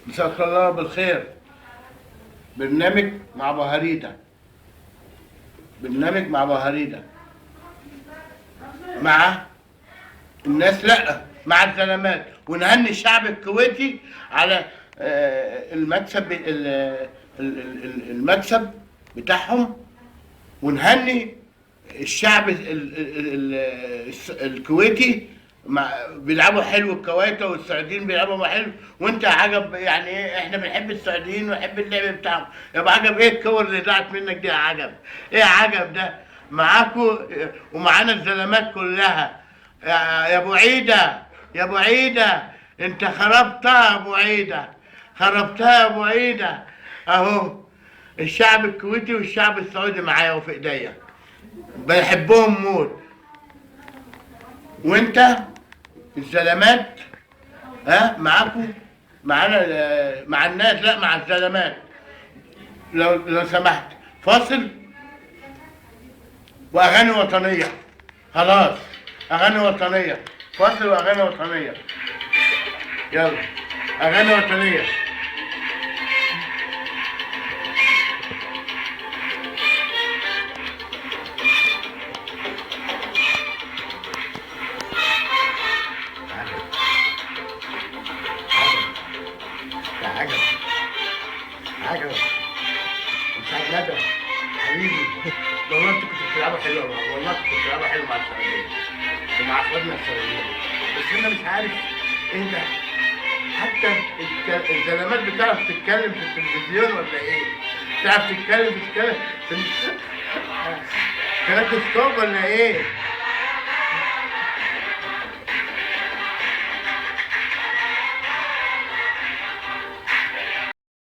مساك الله بالخير. برنامج مع ابو هريده، برنامج مع ابو هريده، مع الناس، لا مع الزلمات. ونهني الشعب الكويتي على المكسب، المكسب بتاعهم، ونهني الشعب الكويتي. مع بيلعبوا حلو الكويتة، والسعوديين بيلعبوا ما حلو. وانت يا عجب يعني ايه، احنا بنحب السعوديين ونحب اللعب بتاعهم. يا ابو عجب ايه الكور اللي ضاعت منك دي يا عجب؟ ايه يا عجب ده؟ معاكوا ومعانا الزلمات كلها. يا ابو عيده، يا ابو عيده، انت خربتها يا ابو عيده، خربتها يا ابو عيده. اهو الشعب الكويتي والشعب السعودي معايا وفي ايديا، بحبهم موت. وانت الزلمات ها معاكوا، معانا، مع الناس، لا مع الزلمات. لو سمحت فاصل واغاني وطنية. خلاص اغاني وطنية، فاصل واغاني وطنية. يلا اغاني وطنية. عجب عجب مش عجبة حبيبي. والله انتوا كنتوا بتلعبوا حلو، والله كنتوا بتلعبوا حلو مع السعودية ومع اخواتنا السعوديين. بس انا مش عارف ايه ده، حتى الزلمات بتعرف تتكلم في التلفزيون ولا ايه؟ بتعرف تتكلم في كلاكسكوب ولا ايه؟